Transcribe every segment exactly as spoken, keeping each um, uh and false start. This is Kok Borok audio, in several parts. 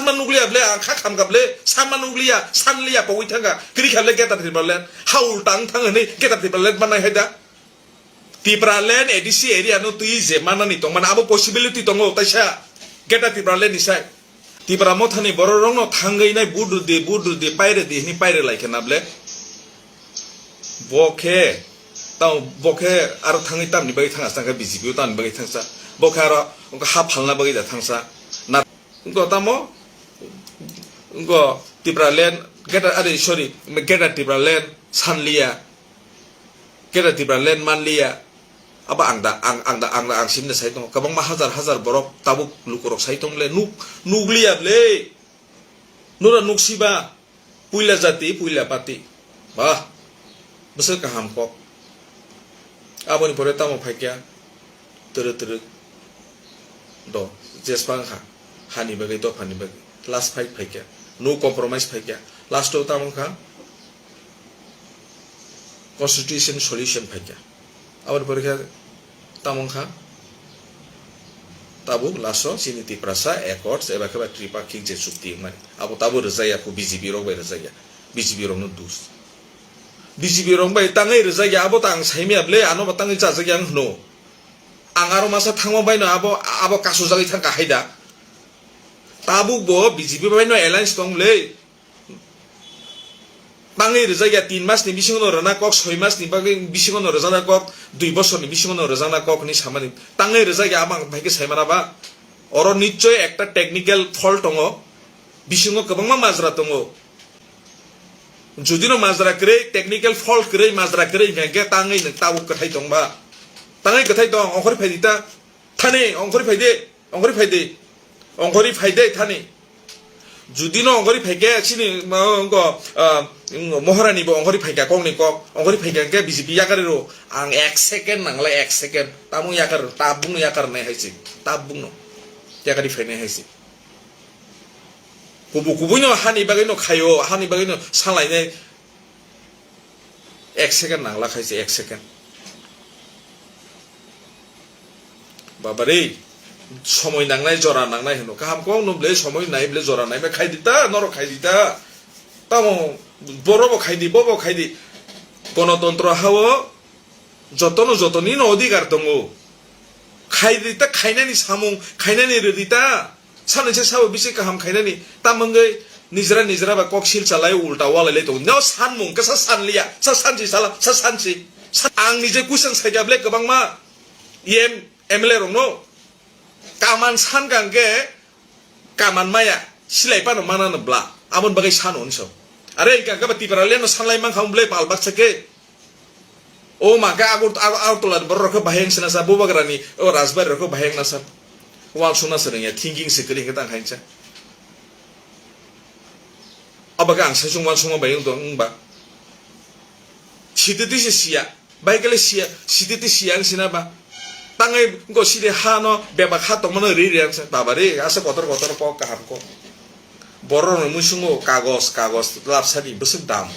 Nukliya ble, ang kha khamkha ble, sama nukliya, sanliya pogwi thangkha, kri kha ble Greater Tipraland, ha ulta wng thang hwnwi Greater Tipraland manai hai da. Tipraland A D C area no twi je manani tongmani abo possibility tongo, taisa Greater Tipraland ni sai. Tipra mothani borok rokno thangwi nai vote rwdi, vote rwdi, pairwdi hwnwi pairwlai khe na ble. Bo khe, tamo bo khe aro thangwi tamni bagwi thangsa, thangkha B J P o tamni bagwi thangsa. Bo khe aro wngkha ha phalna bagwi da thangsa. Na, wngkha tamo, wngkha Tipraland, Greater, are, sorry, Greater Tipraland sanliya, Greater Tipraland manliya. Abo ang da, ang, ang da, ang da, ang simna sai tongo. Kwbangma hajar hajar borok tabuk lukurok sai tong le, nuk, nukliya ble. Nura nuksiba, puila jati, puila pati. Bah, bwswk kaham kok. Aboni pore tamo phaikya, twrwk twrwk. Do, jespa wngkha, hani bagwi, dophani bagwi. Last fight phaikya, no compromise phaikya. Last o tamo wngkha, constitution solution phaikya. Aboni pore khe tamo wngkha, tabuk last o chini Tiprasa Accords eba khe ba Tripakhik je chukti wngmani, abo tabuk rwjakya, kho B J P rok bai rwjakya, B J P rokno dus. B J P rok bai tangwi rwjakya, abo ta ang saimaya ble, ano bo tangwi chajakya wng hwno. Ang aro masa thangma baino abo, abo kasujagwi thangkha hai da. Tabuk bo B J P baino alliance tong le. Tangwi rwjakya tin mas ni bisingo no rwna kok, soi mas ni bagwi bisingo no rwjakna kok, dui bosor ni bisingo no rwjakna kok hwnwi samani. Tangwi rwjakya, abo ang phaikhe saimana ba. Oro nichoi ekta technical fault tongo, bisingo kwbangma majra tongo. Judino majra kwrwi, technical fault kwrwi, majra kwrwi hwnkhe tangwi nwng tabuk kwthai tong ba. Tangwi kwthai tong, ongkhorwi phaidi ta. Thani, ongkhorwi phaidi. Ongkhorwi phaidi, ongkhorwi phaidi thani. Judino ongkhorwi phaikhe chini ma-, wngkha, ah, wngkha Moharani bo ongkhorwi phaikha kokni kok, ongkhorwi phaikha hwnkhe B J P yakarwi rw, ang ek second nangla, ek second. Tamo yakarwi rw, tabukno yakarnai hai se, tabukno yakarwi phainai hai se. Kubu kubuino hani bagwino khaio, hani bagwino salainai. Ek second nangla khaise, ek second. Baba re, somoi nangnai, jora nangnai hino. Kaham kok no ble, somoi nai ble, jora nai ble, khai di ta, norok khai di ta. Tamo, boro bo khai di, bo bo khai di. Gonotontro hao, jotono jotoni no odhikar tongo. Khai di ta, khainani samung, khainani rw di ta. Sanwi se sabo bisi kaham khainani, tamo wngwi nijra nijra ba kok sil chalai ulta walai lai tongo. No sanmung kisa sanliya, sa sansi sala, sa sansi. Sa-, ang nije kusang saikha ble kwbangma M L A rokno. Kaman sankha hwnkhe kaman maya, silai phano manano bla. Aboni bagwi sano hinwi sa. Are hwnkhe ang khe ba Tipraland no sanlai mankha ble pal baksa khe. O ma khe Agar-, Agar-, Agartala ni borok rok khe bahai wng sina sa, Bubagra ni o Rajbari rok khe bahai wng na sa. Uansukna se rwngya, thinking se kwrwi hwnkhe tang khainsa. Abo khe ang saichung uansukma bai wng tong wng ba. Sitwtwi se siya, bai khe le siya, sitwtwi siya wng sina ba. Tangwi wngkha sidi ha no bebak ha tongmano ri ri ang sa, baba re, asa kotor kotor kok kaham kok. Borok rok ni muisungo kagos, kagos lapsa di bwswk dam.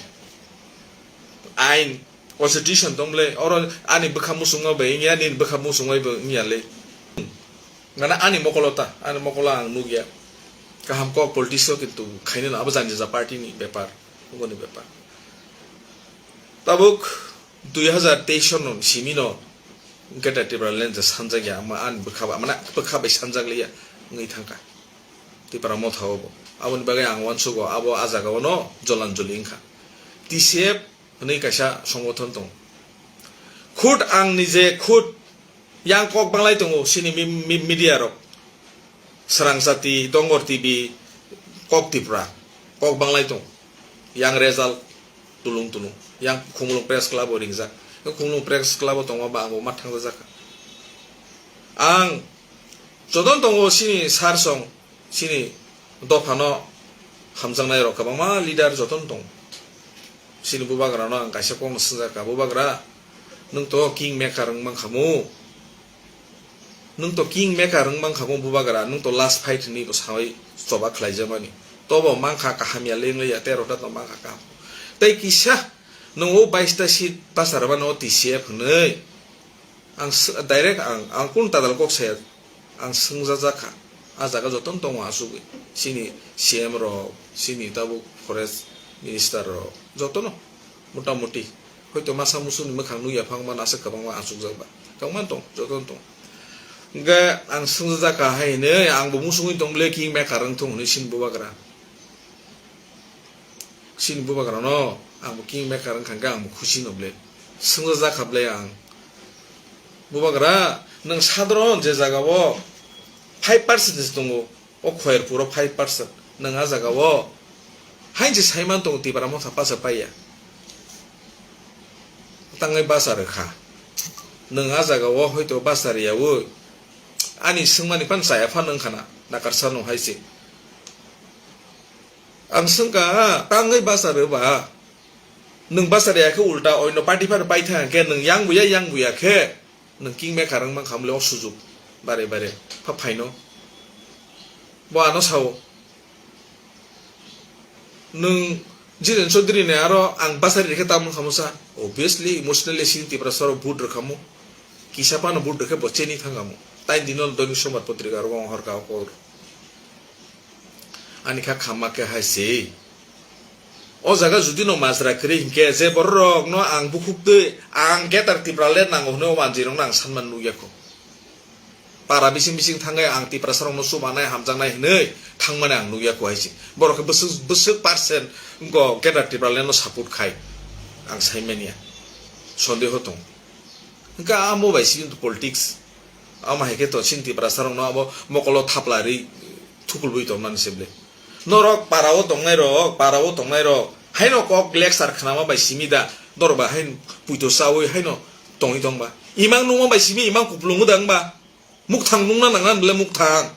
Ain, constitution tong ble, oro ani bwkha muchungma bai wngya, nini bwkha muchungma bai wngya le. Nana ani mokolo ta, ani mokolo ang nukya. Kaham kok politics o kintu khainai no abo jani ja party ni bepar, ungoni bepar. Tabuk dui hazar teis no simi no Greater Tipraland je sanjakya, ama ani bwkha ba, mana bwkha bai sanjak liya wngwi thangkha. Tipra motha o bo. Aboni bagwi ang uansugo, abo a jaga o no jolan joli wngkha. T C F hwnwi kaisa songothon tongo. Khud ang nije khud yang kok banglai tongo, sini mi-, mi-, media rok. Srang Jati, Dongor T V, Kok Tipra, kok banglai tongo. Yang result tulung tulung. Yang Khumulwng Press Club o ringjak. Khumulwng Press Club o tongma ba ang bo ma thangjajakha. Ang jotono tongo sini sar song. Chini dophano hamjaknai rok kwbangma leader jotono tongo. Chini bubagra no ang kaisa kokno swngjak kha, "Bubagra, nwng to king maker wng mankha mu? Nwng to king maker wng mankha mu bubagra, nwng to last fight hinwi bo sawi choba khlaijakmani. Tobo mankha kaham ya, leng ya, tei rota to mankha kaham. Tei kisa nwng o bais ta seat pass rwmani o T C F hinwi." Ang s-, direct ang, ang kunu tadal kok saya, ang swngjajak kha. Ah jaga jotono tongo asugwi. Chini C M rok, chini tabuk forest minister rok, jotono motamuti. Hoito masa musuni mwkhang nukya phang mano aswk kwbangma achukjak ba. Tongmani tong, jotono tong. Hwnkhe ang swngjak kha hai hinwi, angbo musungwi tong bwle, king maker wng thung hinwi chini bubagra. Chini bubagrano angbo king maker wngkha hwnkhe angbo khusi no bwle. Swngjak kha bwle ang. Bubagra, nwng sadharon je jagao five percent se tongo, o Khoyerpuro five percent. Nwng ah jagao hain se saiman tongo Tipra Motha pasa paiya. Tangwi basa rwkha. Nwng ah jagao hoito basa rwyaui ani swngmani phano chaya phano wngkha na, nakarsano hai se. Ang swngkha, tangwi basa rwba. Nwng basa rwya khe ulta oino party phano paithang khe nwng yang buya, yang buya khe nwng king maker wng mankha mole o sujuk bare bare pha phaino. Bo ano sao. Nwng Jiren Chaudhary ni aro ang basa rwya khe tamung khamu sa. Obviously, emotionally sini Tiprasa rok vote rwkhamu. Kisa phano vote rwkhe bo cheni thangkhamu. Tai dino Doinik Sombad Patrika aro wng horka o kok. Ani kha khamma khe hai se. O jaga judi no majra kwrwi hinkhe je borok rok no ang bukhuk twi ang Greater Tipraland nango hwnwi o manjwi rok no ang sanmani nukya kho. Para bising bising thangwi ang Tiprasa rok no chubanai hamjaknai hwnwi thangmani ang nukya kho hai se. Borok khe bwswk bwswk percent wngkho Greater Tipraland no support khai ang saimanya. Sondeho tong. Hwnkhe amo bai sini politics. Amo hai khe to chini Tiprasa rok no abo mokolo thapla rwi thukulwi tongmani se bwle. Norok para o tongnai rok, para o tongnai rok, haino kok lecture khnama bai simi da, norok ba haino puito chawi haino tongwi tong ba. Imang nungma bai simi imang kuplungo da wng ba. Mukthang nungna nangna bwle mukthang.